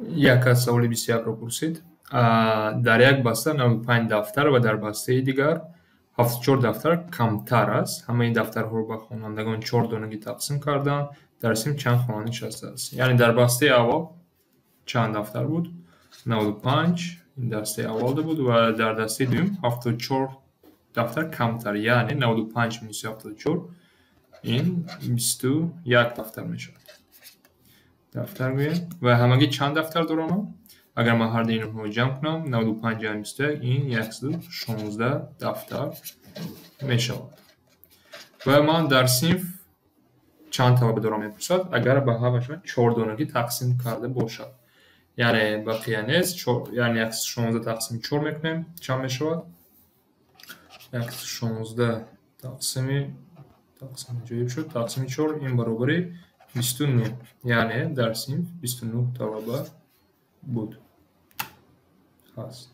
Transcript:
Як аз саволи 21-ро пурсид. Дар як баста 95 дафтар ва дар бастаи дигар 74 дафтар камтар аст. Ҳамаи дафтарҳоро ба хонандагон чор донагӣ тақсим карданд. Дар синф чанд хонанда нишастааст? Яъне дар бастаи аввал чанд дафтар буд? 95, ин дастаи аввалда буд, ва дар дастаи дуюм 74 дафтар камтар. Яъне 95 минус 74, ин 21 дафтар мешавад. Дафтар гӯем. Ва ҳамагӣ чанд дафтар дорам? Агар ман ҳар дуи инҳоро ҷамъ кунам, 95 ҷамъ 21, ин 116 дафтар мешавад. Ва ман дар синф чанд талаба дорам, мепурсад, агар ба ҳамашон чор донагӣ тақсим карда бошад. Яъне бақия нест, яъне 116 тақсими чор мекунем, чанд мешавад? 116 тақсими ҷоиб шуд, тақсими чор, ин баробари 29. Яъне дар синф 29 талаба буд. Ҳаст.